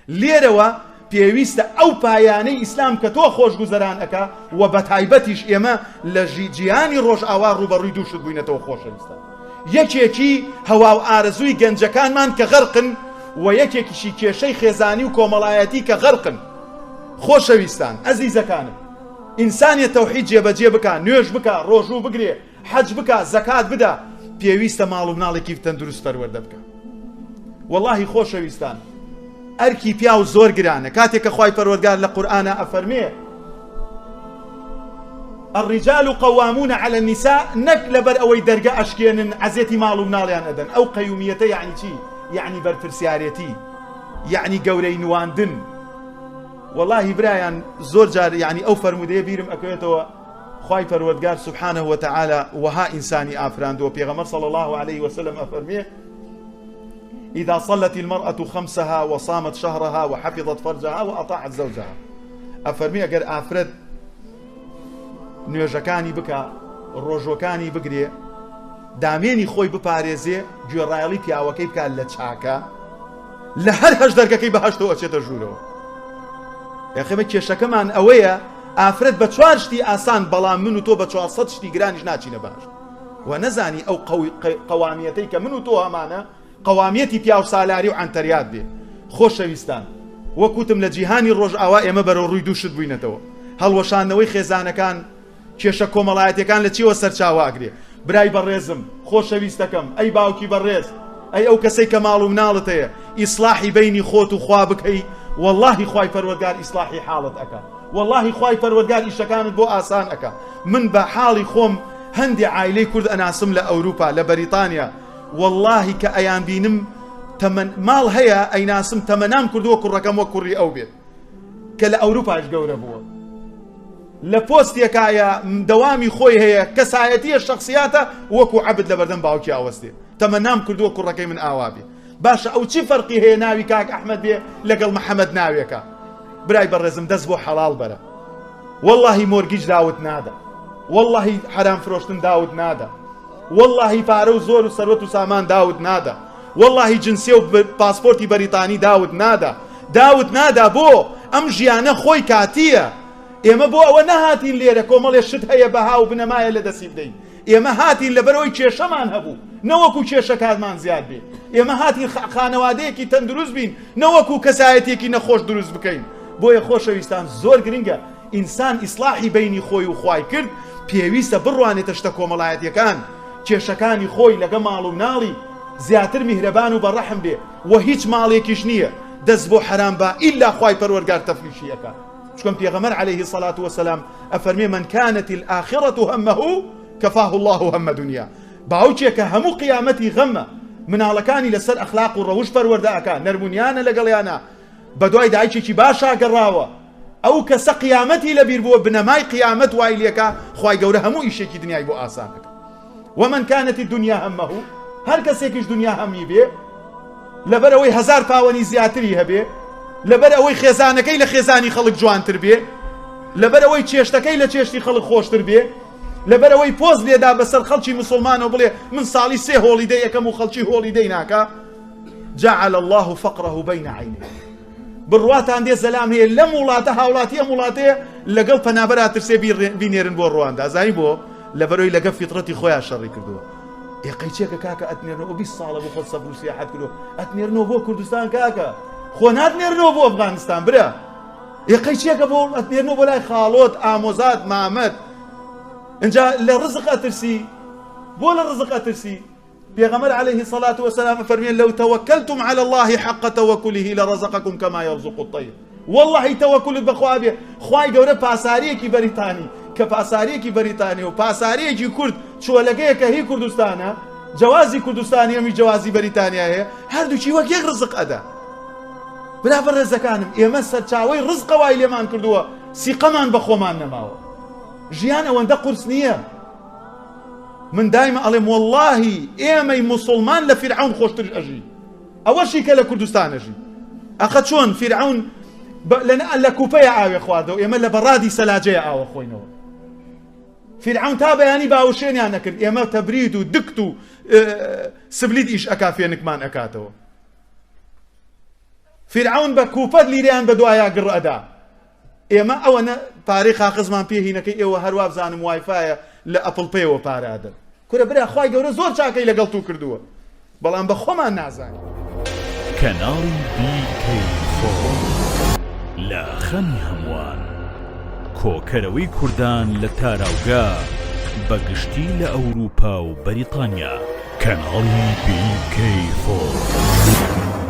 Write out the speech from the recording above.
لێرەوە پێویستە ئەو پایانەی ئیسلام کە تۆ خۆشگوزەران ئەکا و بەتایبەتیش ئێمە لە جیهانی ڕۆژئاوا ڕووبەڕووی دوو شت بووینەتەوە خۆشەویستان یەکێکی هەوا و ئارەزووی گەنجەکانمان کە غەرقن و یەکێکیشی کێشەی خێزانی و کۆمەڵایەتی کە غەرقن خۆشەویستان ئەزیزەکانم ئینسانێ تەوحید جێبەجێ بکا نوێژ بکا ڕۆژوو بگرێ حەج بکا زەکات بدا پێویستە ماڵ و مناڵێکی تەندروست پەروەردە بکا وەڵاهی خۆشەویستان ئەرکی پیاو زۆر گرانە کاتێک کە خوای پەروەردگار لە قورئانا ئەفەرمێ الرجال قوامون على النساء نەک لەبەر ئەوەی دەرگە ئەشکێنن عەزێتی ماڵ و مناڵیان ئەدەن ئەو قەیومیەتە یعنی چی یعنی بەرپرسیارێتی یعنی گەورەی نواندن وەڵاهی برایان زۆر جار یعنی ئەو فەرموودەیە بیرم ئەکەوێتەوە خوای پەروەردگار سبحانه وتعالی وەها ئینسانی ئافراندووە پێغەمبەر صلی الله علیه وسلم ئەفەرمێ إذا صلت المرأة خمسها وصامت شهرها وحفظت فرجها وأطاعت زوجها ئەفەرمی ئەگەر ئافرەت نوێژەکانی بکە ڕۆژوەکانی بگرێ دامێنی خۆی بپارێزێ گوێڕایەڵی پیاوەکەی بکات لە چاکە لە هەر هەش دەرگەکەی بەهشتەوە ئەچێتە ژوورەوە یاخێمە کێشەکەمان ئەوەیە ئافرەت بە چوار شتی ئاسان بەڵام من و تۆ بە 400 شتی گرانیش ناچینە بەهشت و نەزانی ئەو قەوامیەتەی کە من و تۆ هەمانە قەوامیەتی پیاو سالاری و عەنتەریات بێ خۆشەویستان وەک وتم لە جیهانی ڕۆژئاوا ئێمە بەرەو ڕووی دوو شت بووینەتەوە هەڵوەشاندنەوەی خێزانەکان کێشە کۆمەڵایەتیەکان لە چیەوە سەرچاوە ئەگرێ؟ برای بەڕێزم، خۆشەویستەکەم، ئەی باوکی بەڕێز، ئەی ئەو کەسەی کە ماڵ و مناڵت هەیە، ئیسڵاحی بەینی خۆت و خوا بکەی، وەڵاهی خوای پەروەردگار ئیسڵاحی حاڵت ئەکا، وەڵاهی خوای پەروەردگار ئیشەکانت بۆ ئاسان ئەکا. من بە حاڵی خۆم هەندێ عایلەی کورد ئەناسم لە ئەوروپا، لە بەریتانیا، وەڵاهی کە ئەیانبینم تەمەن ماڵ هەیە ئەیناسم تەمەنام کردووە کوڕەکەم وەک کوڕی ئەو بێت. کە لە ئەوروپاش گەورە بووە لە پۆستێکایە دەوامی خۆی هەیە کەسایەتیە شخصیاتە وەکو عەبد لە بەردەم باوکی ئاوەستێ تەمەنام کردووە کوڕەکەی من ئاوا بێ باشە ئەو چی فەرقی هەیە ناوی کاک ئەحمەد بێ لەگەڵ محەمەد ناوێکە برای بەڕێزم دەست بۆ حەڵاڵ بەرە واللهی مۆرگیج داوت نادا واللهی حەرام فرۆشتن داوت نادا واللهی پارە و زۆر و سەروەت و سامان داوت نادا وەڵاهی جنسیە و پاسپۆرتی بەریتانی داوت نادا داوت نادا بۆ ئەم ژیانە خۆی کاتیە ئێمە بۆ ئەوە نەهاتین لێرە کۆمەڵێ شت هەیە بەها و بنەمایە لە دەستی بدەین ئێمە هاتین لەبەرەوەی کێشەمان هەبوو نەوەکو کێشەکانمان زیاد بێ ئێمە هاتین خانەوادەیەکی تەندروست بین نەوەکو کەسایەتێکی نەخۆش دروست بکەین بۆیە خۆشەویستان زۆر گرنگە ئینسان ئیسلاحی بەینی خۆی و خوای کرد پێویستە بڕوانێتە شتە کۆمەڵایەتیەکان کێشەکانی خۆی لەگە ماڵ و مناڵی زیاتر میهرەبان و بەڕەحم بێ وە هیچ ماڵێکیش نییە دەست بۆ حەرام با ئیلا خوای پەروەرگار تەفلیشی ئەکا چکم پێغەمبەر علیه الصلاة والسلام ئەفەرمێ من كانت الآخرة همه كفاه الله هم دنیا باوکێکە هەموو قیامەتی غەمە مناڵەکانی لەسەر ئەخلاق و ڕەوش پەروەردە ئەکا نەرمونیانە لەگەڵیانە بەدوای دایکێکی باشا گەڕاوە ئەو کەسە قیامەتی لەبیر بووە بنەمای قیامەت وای لێکا خوای گەورە هەموو ئیشێکی دنیای بۆ ئاسان ئەکا ومن كانت الدنيا همه هەر کەسێکیش دنیا هەمی بێ لەبەر ئەوەی هەزار پاوەنی زیاتری هەبێ لەبەر ئەوەی خێزانەکەی لە خێزانی خەڵک جوانتر بێ لەبەر ئەوەی چێشتەکەی لە چێشتی خەڵک خۆشتر بێ لەبەر ئەوەی پۆز لێدا بەسەر خەڵکی مسلمانەوە بڵێ من ساڵی سێ هۆڵی دەی ئەەکەم و خەڵکی هۆڵی دەی ناکا جعل الله فقره بین عینيه بڕواتان دێ زەلام هەیە لەم وڵاتە هاوڵاتی ئەم وڵاتەیە لەگەڵ پەنابەرا ترسێ بینێرن بۆ ڕواندا زانی بۆ لەبەرەوەی لەگە فیتڕەتی خۆیان شەڕی کردووە ئێ قەیچێکە کاکە ئەتنێرنەوە 20 ساڵە بۆ خۆت سەفر و سیاحەت کردووە ئەتنێرنەوە بۆ کوردستان کاکە خۆ ناتنێرنەوە بۆ ئەفغانستان برا ئێ قەیچێکە بۆ ئەتنێرنەوە بۆ لای خاڵۆت ئامۆزات مامەت اینجا لە ڕزق ئەترسی بۆ لە ڕزق ئەترسی پێغەمبەر علیه الصلاة والسلام ئەفەرموێ لو توکلتم علی الله حق توکله لرزقکم کما یرزق الطیر واللهی تەوەکولت بەخوا بێ خوای گەورە پاساریەکی بەریتانی کە پاساریەکی بەریتانی و پاساریەکی کورد چۆلەکەیە کە هی کوردستانە جوازی کوردستانی ئەمی جوازی بەریتانیا هەیە هەردووکی وەک یەک ڕزق ئەدا برا بەڕێزەکانم ئێمە سەرچاوەی ڕزقە وای لێمان کردووە سیقەمان بە خۆمان نەماوە ژیان ئەوەندە قورس نییە من دایمە ئەڵێم وەڵاهی ئێمەی موسڵمان لە فیرعەون خۆشتر ئەژین ئەوەشی کە لە کوردستان ئەژین ئەخە چۆن فیرعەون لە کوپەیە ئاوێ خواردەوە ئێمە لە بەڕادی سەلاجەیە ئاوە خۆینەوە فیرعەون تا بەیانی باوشێنیان نەکرد ئێمە تەبرید و دکت و سبلیت ئیش ئەکا فێنکمان ئەکاتەوە. فیرعەون بە کوپەت لیرەیان بە دوایا گڕ ئەدا. ئێمە ئەوەنە پارەی قاقەزمان پێ هینەکەی ئێوە هەر وابزانم وایفایە لە ئەپڵ پەیەوە پارە ئەدەن. کورە برا خوای گەورە زۆر چاکەی لەگەڵ تو کردووە بەڵام بە خۆمان نازانین. کەناڵی بی کەی فۆر لە خەمی هەمووان، کۆکەرەوەی کوردان لە تاراوگە بە گشتی لە ئەوروپا و بەریتانیا. کەناڵی بی کەی فۆر.